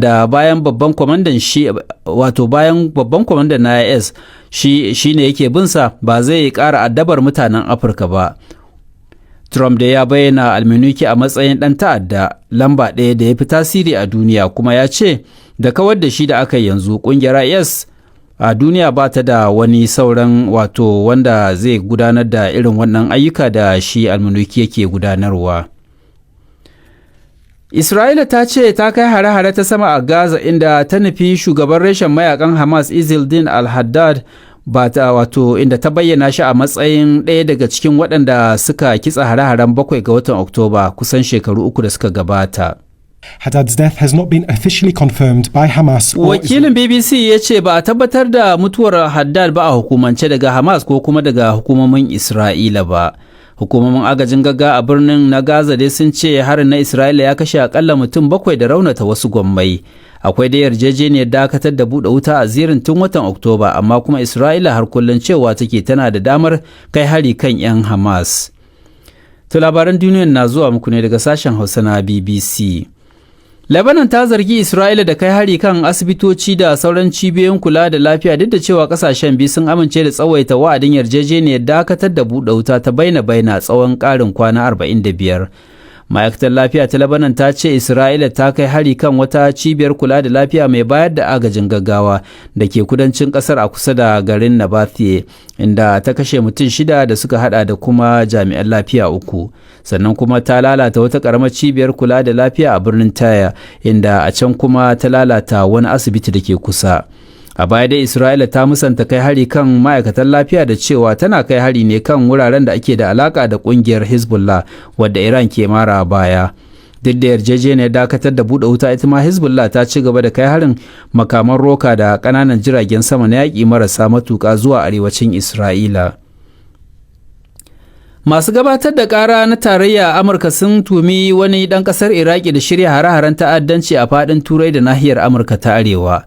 Da bayan babban kwamandan shi, wato bayan babban kwamandan na IS shi shine yake binsa, ba zai ƙara addabar mutanen Afirka ba. Trump da ya bayyana Alminuki a matsayin ɗan ta'adda lamba ɗaya da ya fi tasiri a duniya, kuma ya ce da kawar da shi da aka yanzu ƙungiyar IS a duniya ba ta da wani sauran wato wanda zai gudanar da irin wannan ayyuka da shi Alminuki yake gudanarwa. Isra'ila ta ce ta kai hare-hare ta sama a Gaza, inda ta nufi shugaban reshen mayakan Hamas Izildin al-Haddad, ba ta wato inda ta bayyana shi a matsayin ɗaya daga cikin waɗanda suka kitsa hare-haren 7 ga watan Oktoba kusan shekaru 3 da suka gabata. Haddad's death has not been officially confirmed by Hamas or Wakilin BBC ya ce ba a tabbatar da mutuwar Haddad ba a hukumance daga Hamas ko kuma daga hukumomin Isra'ila ba. Hukumomin agajin gaggawa a birnin na Gaza dai sun ce harin na Isra'ila ya kashe akalla mutum 7 da raunata wasu gwammai. Akwai dai yarjejeniyar dakatar da buɗe wuta a zirin tun watan Oktoba, amma kuma Isra'ila har kullum cewa take tana da damar kai hari kan 'yan Hamas. To, labaran duniyar na zuwa muku ne daga sashen Hausa na BBC. Lebanon ta zargi Isra'ila da kai hari kan asibitoci da sauran cibiyoyin kula da lafiya, duk da cewa kasashen biyu sun amince da tsawaita wa'adin yarjejeniyar dakatar da buɗe wuta ta baina baina tsawon ƙarin kwana 45. Ma'aikatar lafiya ta Lebanon ta ce Isra'ila ta kai hari kan wata cibiyar kula da lafiya mai bayar da agajin gaggawa da ke kudancin kasar a kusa da garin Nabathiye, inda ta kashe mutum shida da suka hada da kuma jami'an lafiya uku. Sannan kuma ta lalata wata karamar cibiyar kula da lafiya a birnin Taya, inda a can kuma ta lalata wani asibiti da ke kusa. A baya dai Isra'ila ta musanta kai hari kan ma'aikatan lafiya da cewa tana kai hari ne kan wuraren da ake da alaka da kungiyar Hezbollah wadda Iran ke mara baya. Duk da yarjejeniyar dakatar da buɗe wuta, ita ma Hezbollah ta ci gaba da kai harin makaman roka da ƙananan jiragen sama na yaƙi marasa matuƙa zuwa arewacin Isra'ila. Masu gabatar da ƙara na tarayya a Amurka sun tumi wani ɗan ƙasar Iraki da shirya hare-haren ta'addanci a faɗin Turai da nahiyar Amurka ta Arewa.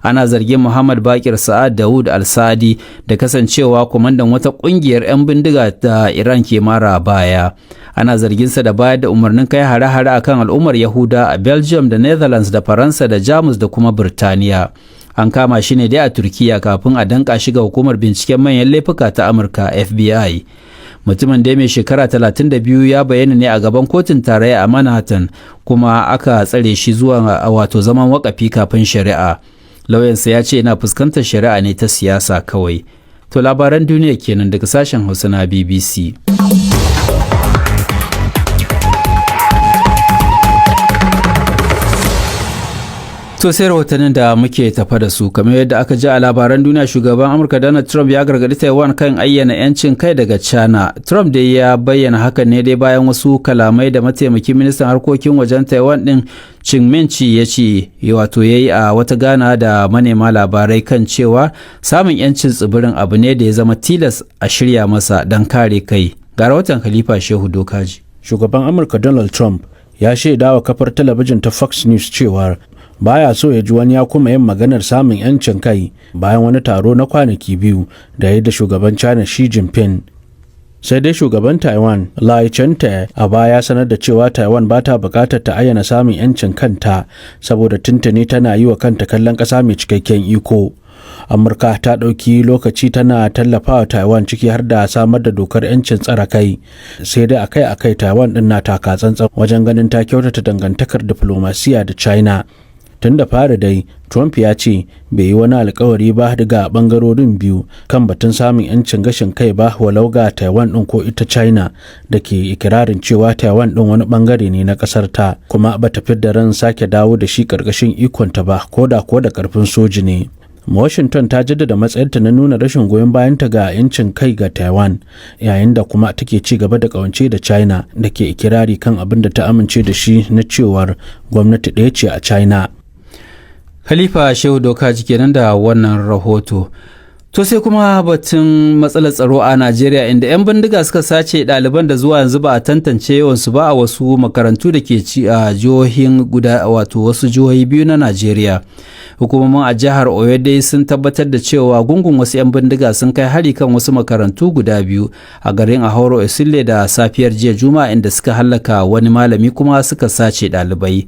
Ana zargin Muhammad Bakir Sa'ad Dawud Al-Sadi da kasancewa kwamandan wata kungiyar 'yan bindiga da Iran ke mara baya. Ana zarginsa da bayar da umarnin kai hare-hare akan al'ummar Yahuda a Belgium da Netherlands da Faransa da Jamus da kuma Birtaniya. An kama shi ne dai a Turkiya kafin a danka shi ga hukumar binciken manyan laifuka ta Amurka, FBI. Mutumin da mai shekara 32 ya bayyana ne a gaban kotun tarayya a Manhattan, kuma aka tsare shi zuwa wato zaman wakafi kafin shari'a. Lauyansa ya ce yana fuskantar shari'a ne ta siyasa kawai. To, labaran duniya kenan daga sashen Hausa na BBC. To, sai rahotannin da muke tafa da su. Kamar yadda aka ji a labaran duniya, shugaban Amurka Donald Trump ya gargaɗi Taiwan kan ayyana 'yancin kai daga China. Trump dai ya bayyana hakan ne dai bayan wasu kalamai da mataimakin ministan harkokin wajen Taiwan din Ching Minchi ya ce wato ya yi a wata gana da manema labarai kan cewa samun 'yancin tsibirin abu ne da ya zama tilas a shirya masa don kare kai. Ga rahoton Khalifa Shehu Dokaji. Shugaban Amurka Donald Trump ya shaidawa kafar talabijin ta Fox News cewa baya so ya ji wani ya kuma yin maganar samun 'yancin kai, bayan wani taro na kwanaki 2 da ya da shugaban China Xi Jinping. Sai dai shugaban Taiwan Lai Chante a baya sanar da cewa Taiwan ba ta bukatar ta ayyana samun 'yancin kanta, saboda tuntuni tana yi wa kanta kallon ƙasa mai cikakken iko. Amurka ta ɗauki lokaci tana tallafawa Taiwan, ciki har da samar da dokar 'yancin tsara kai. Sai dai akai-akai Taiwan ɗin na taka tsantsan wajen ganin ta kyautata dangantakar diflomasiya da China. Tun da fari dai Trump ya ce bai yi wani alkawari ba daga bangarorin biyu kan batun samun 'yancin gashin kai ba, walau ga Taiwan din ko ita China da ke ikirarin cewa Taiwan din wani bangare ne na kasar ta, kuma ba ta da ran sake dawo da shi karkashin ikonta ba, ko da ko da karfin soji ne. Washington ta jaddada matsayarta na nuna rashin goyon bayanta ga 'yancin kai ga Taiwan, yayin da kuma take ci gaba da kawance da China da ke ikirari kan abin da ta amince da shi na cewar gwamnati ɗaya ce a China. Khalifa Shehu Doka kenan da wannan rahoto. To, sai kuma batun matsalar tsaro a Najeriya, inda 'yan bindiga suka sace ɗaliban da zuwa yanzu ba a tantance yawansu ba a wasu makarantu da ke ci a jihohin guda, wato wasu jihohi biyu na Najeriya. Hukumomin a jihar Oyo dai sun tabbatar da cewa gungun wasu 'yan bindiga sun kai hari kan wasu makarantu guda biyu a garin Ahoro Esile da safiyar jiya Juma'a, inda suka hallaka wani malami kuma suka sace ɗalibai.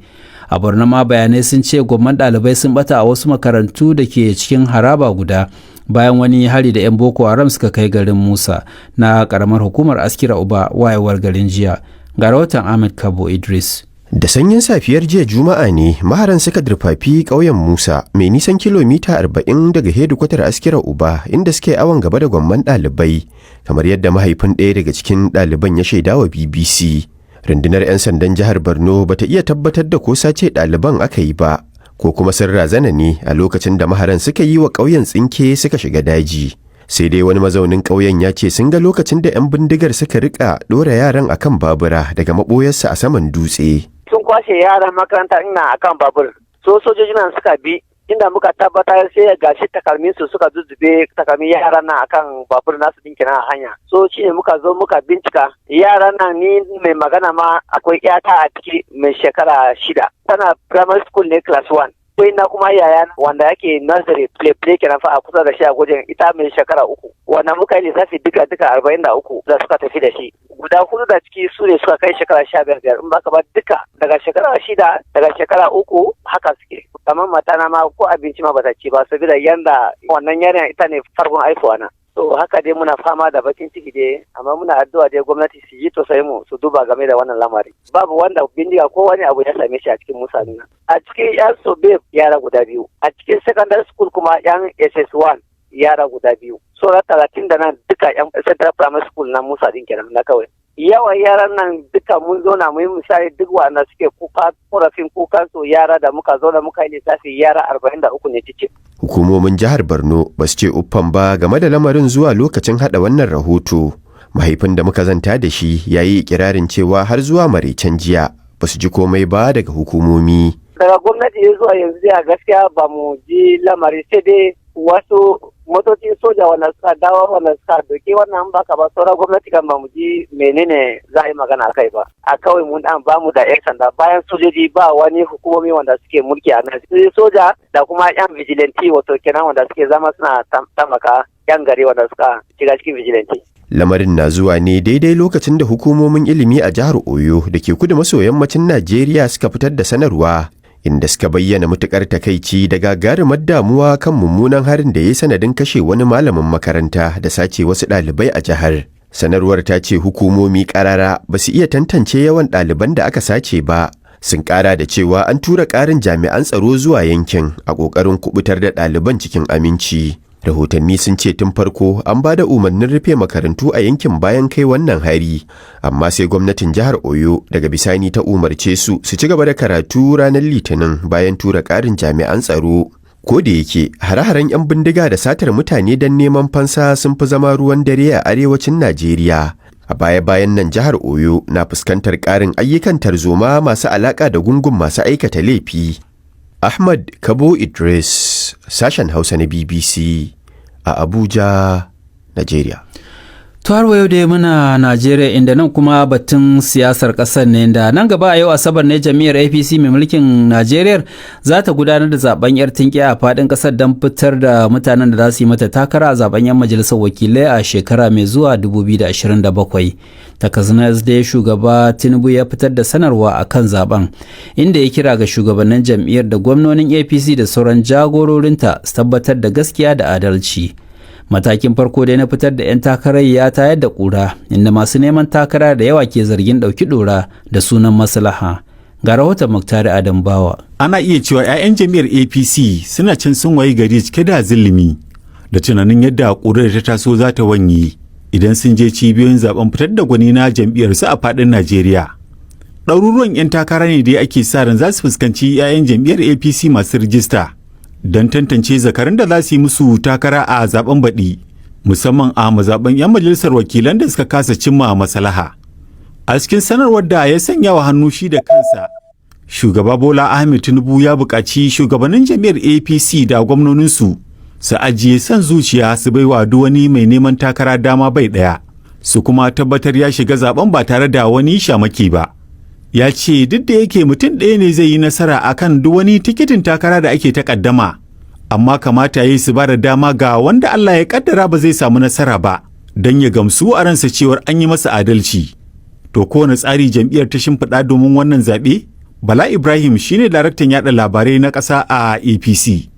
A Borno ma bayanai sun ce gwamman ɗalibai sun bata a wasu makarantu da ke cikin haraba guda bayan wani hari da 'yan Boko Haram suka kai garin Musa na karamar hukumar Askira Uba wayewar garin jiya. Ga rahoton Ahmed Kabo Idris. Da sanyin safiyar jiya Juma'a ne maharan suka durfafi ƙauyen Musa mai nisan kilomita 40 daga hedikwatar Askira Uba, inda suke awon gaba da gwamman ɗalibai, kamar yadda mahaifin ɗaya daga cikin ɗaliban ya shaida wa BBC. Rundunar 'yan sandan jihar Borno bata iya tabbatar da ko sace ɗaliban aka yi ba, ko kuma sun razana ne a lokacin da maharan suka yi wa ƙauyen tsinke suka shiga daji. Sai dai wani mazaunin ƙauyen ya ce sun ga lokacin da 'yan bindigar suka rika ɗora yaran akan babura daga maɓoyarsa a saman dutse. Sun kwashe yaran makaranta ina akan babur, so sojoji nan suka bi inda muka tabbatar, sai gashi takalmin su suka zuzzube takalmin yaran nan akan babur nasu din kenan a hanya. So shine muka zo muka bincika yaran nan. Ni mai magana ma akwai yata a ciki mai shekara 6, tana primary school ne, class 1. Akwai na kuma yaya wanda yake nursery, play play kenan fa, a kusa da shi a gwajin, ita mai shekara 3. Wannan muka yi lissafi duka duka 43 da suka tafi da shi, guda hudu da ciki su ne suka kai shekara 15 5, in baka ba duka daga shekara 6, daga shekara 3 haka suke. Kamar matana ma ko abinci ma bata ci ba, saboda yanda wannan yarinya ita ne farkon haifuwa na. To haka dai muna fama da bakin ciki dai, amma muna addu'a dai gwamnati su yi tausayin mu, su duba game da wannan lamari. Babu wanda bindiga ko wani abu ya same shi a cikin Musa. A cikin yan sobe yara guda biyu, a cikin secondary school kuma yan SS1 yara guda biyu, sauran 30 da nan duka yan central primary school na Musa din kenan na kawai. Yawan yaran nan duka mun zauna mu yi misali, duk wanda suke kuka korafin kukan su, yara da muka zauna muka yi lissafi, yara 43 ne cikin. Hukumomin jihar Borno ba su ce uffan ba game da lamarin zuwa lokacin hada wannan rahoto. Mahaifin da muka zanta da shi ya yi ikirarin cewa har zuwa maraicen jiya ba su ji komai ba daga hukumomi. Daga gwamnati zuwa yanzu a gaskiya ba mu ji lamari, sai dai wasu motocin soja wanda suka dawo, wanda suka doke wannan. Baka ba sauran gwamnati kan ba mu ji menene za a yi magana a kai ba. A kawai mun dan ba mu da yan sanda, bayan sojoji ba wani hukumomi wanda suke mulki a nan, sai soja da kuma yan vigilante, wato kenan wanda suke zama suna tamaka yan gari wanda suka shiga cikin vigilante. Lamarin na zuwa ne daidai lokacin da hukumomin ilimi a jihar Oyo da ke kudu maso yammacin Najeriya suka fitar da sanarwa inda suka bayyana matukar takaici da gagarumar damuwa kan mummunan harin da ya sanadin kashe wani malamin makaranta da sace wasu ɗalibai a jihar. Sanarwar ta ce hukumomi ƙarara ba su iya tantance yawan ɗaliban da aka sace ba. Sun ƙara da cewa an tura ƙarin jami'an tsaro zuwa yankin a ƙoƙarin kubutar da ɗaliban cikin aminci. Rahotanni sun ce tun farko an ba da umarnin rufe makarantu a yankin bayan kai wannan hari, amma sai gwamnatin jihar Oyo daga bisani ta umarce su su ci gaba da karatu ranar Litinin bayan tura ƙarin jami'an tsaro. Ko da yake hare-haren 'yan bindiga da satar mutane don neman fansa sun fi zama ruwan dare a arewacin Najeriya, a baya-bayan nan jihar Oyo na fuskantar ƙarin ayyukan tarzoma masu alaƙa da gungun masu aikata laifi. Ahmad Kabo Idris, sashen Hausa na BBC a Abuja, Najeriya. To har yau dai muna Najeriya, inda nan kuma batun siyasar ƙasar ne, da nan gaba a yau Asabar ne jam'iyyar APC mai mulkin Najeriya za ta gudanar da zaben yar tinki a faɗin ƙasar don fitar da mutanen da za su yi mata takara a zaben yan majalisar wakilai a shekara mai zuwa 2027. Takazinas dai shugaba Tinubu ya fitar da sanarwa a kan zaben, inda ya kira ga shugabannin jam'iyyar da gwamnonin APC da sauran jagororinta su tabbatar da gaskiya da adalci. Matakin farko dai na fitar da 'yan takarar ya tayar da kura, inda masu neman takara da yawa ke zargin ɗauki ɗora da sunan maslaha. Ga rahoton Muktari Adam Bawa. Ana iya cewa 'ya'yan jam'iyyar APC suna can sun wayi gari cike da zilimi da tunanin yadda ƙurar ta taso za ta wanye idan sun je cibiyoyin zaben fitar da gwani na jam'iyyar su a faɗin Najeriya. Ɗaruruwan 'yan takara ne dai ake sa ran za su fuskanci 'ya'yan jam'iyyar APC masu rijista don tantance zakarun da za su yi musu takara a zaben baɗi, musamman a mazaɓen 'yan majalisar wakilan da suka kasa cimma maslaha. A cikin sanarwar da ya sanya wa hannu shi da kansa, shugaba Bola Ahmed Tinubu ya buƙaci shugabannin jam'iyyar APC da gwamnoninsu su ajiye son zuciya, su baiwa duk wani mai neman takara dama bai ɗaya, su kuma tabbatar ya shiga zaben ba tare da wani shamaki ba. Ya ce duk da yake mutum ɗaya ne zai yi nasara akan duk wani tikitin takara da ake takaddama, amma kamata ya yi su ba da dama ga wanda Allah ya kaddara ba zai samu nasara ba don ya gamsu a ransa cewar an yi masa adalci. To kowane tsari jam'iyyar ta shimfiɗa domin wannan zaɓe? Bala Ibrahim shine daraktan yada labarai na ƙasa a APC.